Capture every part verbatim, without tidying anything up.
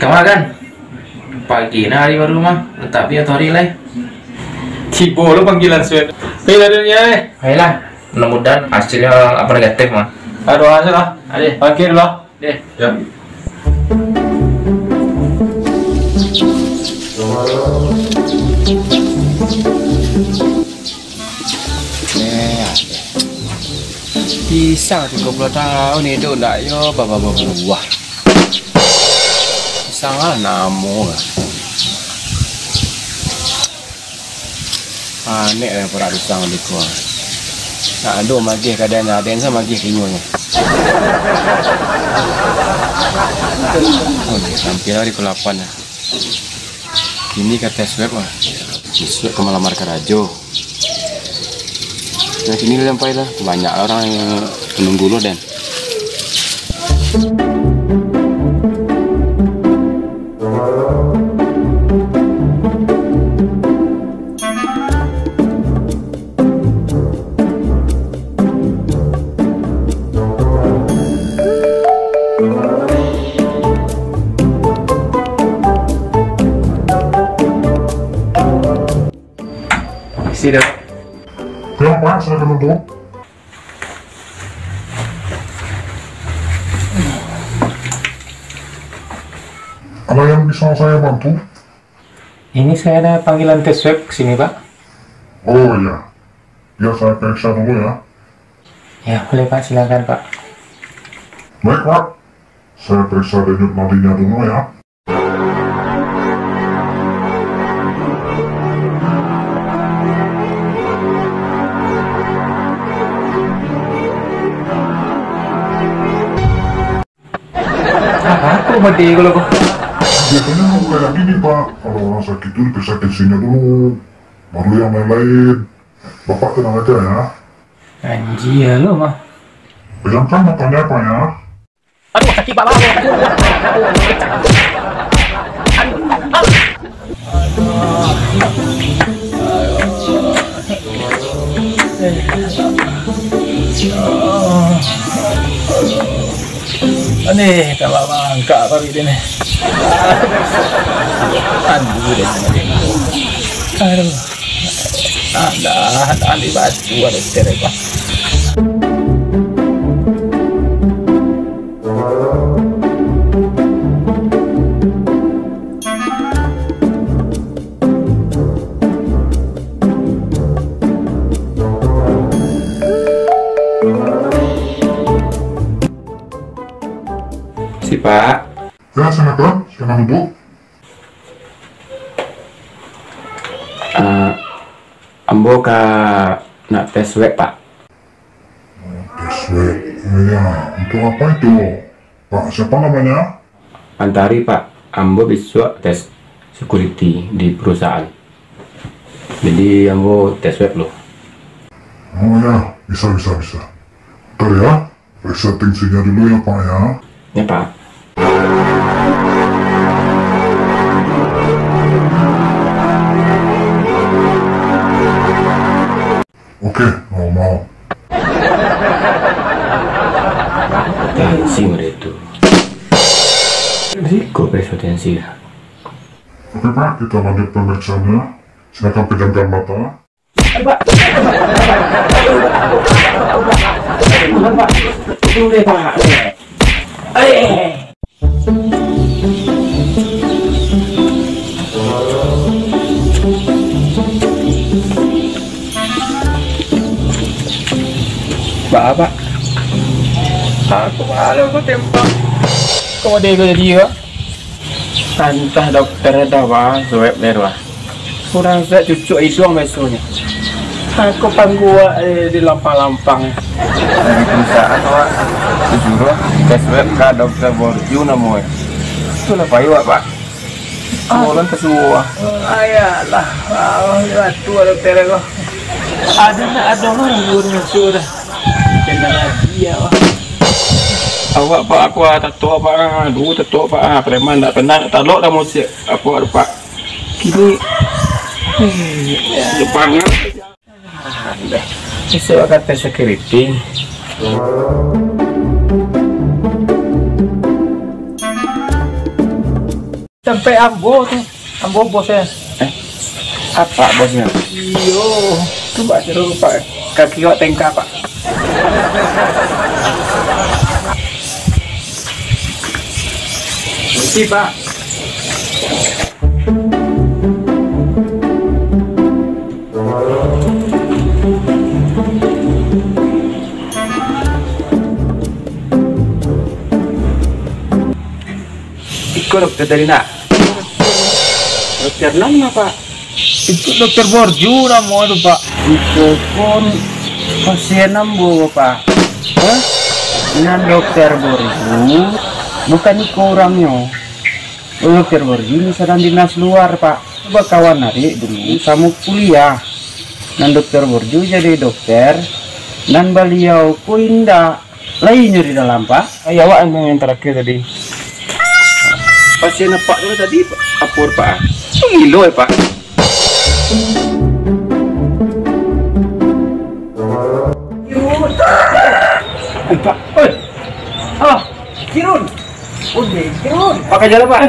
Kama kan? Pagi nah hari baru mah, letak pi atau hari lai. Tibo lo panggilan suet. Pai lah dunia eh. Ayolah, mudah-mudahan hasilnya apa negatif mah. Aduh, hasil lah. Ade. Oke dulu lah. Deh. Ya. Pisang tigo puluah tahun hiduik ndak yo babuah. Pisang lah namo lah. Panek lah parak pisang di ko. Nak ado magih ka den, den sa magih ka inyo nyo. Oh, hampir lah di pukul lapan lah. Kini ka tes swab lah. Tes swab ka malamar karajo. Nah, kini lah sampai lah. Banyak lah urang yang menunggu lo, den. Isi dah. Silakan, Pak, silakan duduk. Ada yang bisa saya bantu? Ini saya ada panggilan tes swab ke sini, Pak. Oh, iya. Biar saya periksa dulu, ya. Ya, boleh, Pak. Silakan, Pak. Baik, Pak. Saya periksa denyut nadinya dulu, ya. Apa aku mode kalau kau? Biasanya kayak gini, Pak. Kalau orang sakit tu diperiksa tensinya dulu, baru yang lain-lain. Bapak tenang aja, ya. Anjir lo mah. Pejamkan matanya, Pak, ya. Aduh, sakit, Pak. Aneh, tak bangkak paruik dia ni. Aduh, dia ni. Aduh. Alah, tak ambil batu, ada sekarang, Pak. Si Pak. Ya, silakan, silakan duduk. Eh, ambo ka nak tes swab, Pak. Tes swab. Ya, untuk apa itu, Pak? Siapa namanya? Antari, Pak. Ambo bisuak tes security di perusahaan. Jadi, ambo tes swab lo. Oh ya, bisa, bisa, bisa. Bentar ya, periksa tensinya dulu ya, Pak, ya. Ya, Pak. Oke, normal. Tensi mereka itu. Risiko pereksa tensi. Oke, Pak, kita lanjut pemeriksaannya. Silakan pejamkan mata. Ba, Pak? Aku malu aku tembak. Kok ado kok jadi, Pak? Antah dokter dah, Pak, swab deh, Pak. Kurang swab cucuk iduang biasonyo. Aku pangguak, eh, di lampang-lampang. Dari perusahaan, Pak, disuruah ka swab ka dokter Borju namonyo. Itulah payo, Pak. Semua orang tersuruh. Ayalah, ah, batu ada terang. Ada nak ada orang guru sudah. Kena lagi ya, Pak. Awak, Pak, aku ah, tatok, Pak, ah, dulu tatok, Pak, ah, preman tak pernah nak talok dah musik. Apa, Pak? Kini, eh, Jepang, ah. Isuak kata security. Sampai ambo tu, ambo bosnya. Eh, apa bosnya? Iyo, coba suruh Pak, kaki awak tengka, Pak. Mesti, Pak. Iko dokter tadi nak? Dokter nan ma, Pak? Itu dokter Borju namo tu, Pak. Iko pun pasien ambo, Pak. Hah? Nan dokter Borju, bukan iko urangnyo. Dokter Borju ni sadang dinas luar, Pak. Bakawan ari dulu samo kuliah. Nan dokter Borju jadi dokter, nan baliau ko indak. Lai inyo di dalam, Pak? Ai, awak nan, nan tarakhir tadi. Pasien apak tu tadi, apo, Pak? Gilo, eh, Pak? Eh, Pak. Oi. Ah, Kirun. Onde, Kirun. Pakai jalan, Pak.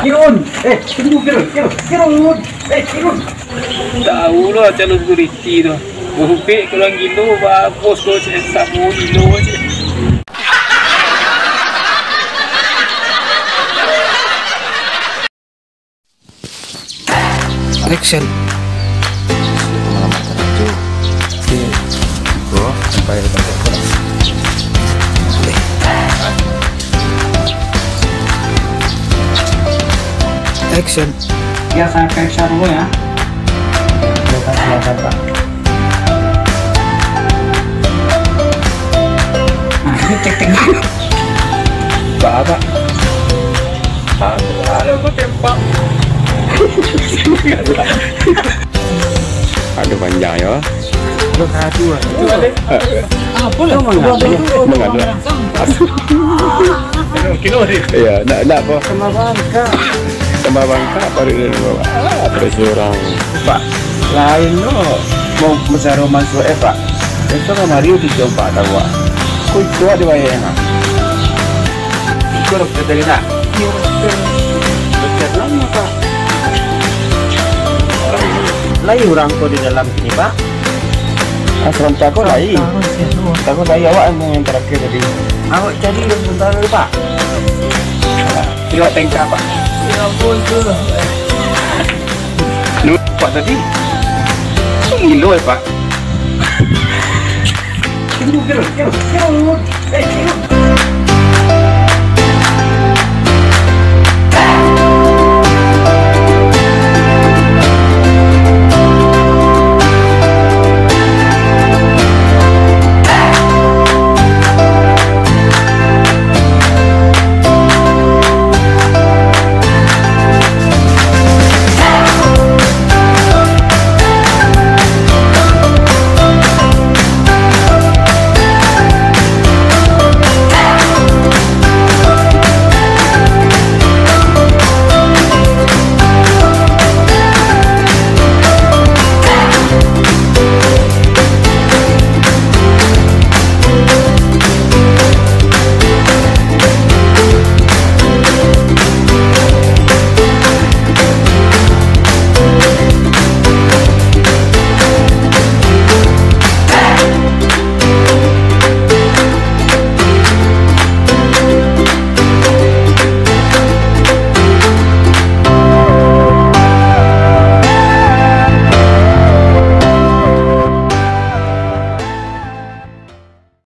Kirun. Eh, tunggu, Kirun. Kirun. Kirun. Eh, Kirun. Tahu lah calon security tu. Bupik kurang gilo, bagus tu, cek samo gilo je. Action. Action. Ya, saya periksa dulu ya. Silakan, silakan, Pak. Nah, ini cek, cek. Pak, Pak. Aduh, aduh, aku tembak. Aduh, panjang ya. Aduh, aduh. Apo lah? Mangadu. Mangadu. Kilo, kilo, deh. Iya, ndak, ndak apa. Sama bangka. Sama bangka, apa dia, dia, dia, ah, apa dia, surang. Pak, lain lo. Mau mencari masuk, eh, Pak. Besok kamari udah coba tahu, Pak. Kau itu ada bayar, Pak. Itu dokter tadi, nak? Iya, dokter. Dokter lama, Pak. Lai urang ko di dalam sini, Pak? Ah, sementara ko lai. Sementara ko lai, awak yang, yang terakhir tadi. Awak cari dulu sementara dulu, Pak. Kilo tengka, Pak. Ya ampun, tu. Lu, Pak, tadi. Gilo, eh, Pak. Tunggu, Pak. Eh, Pak.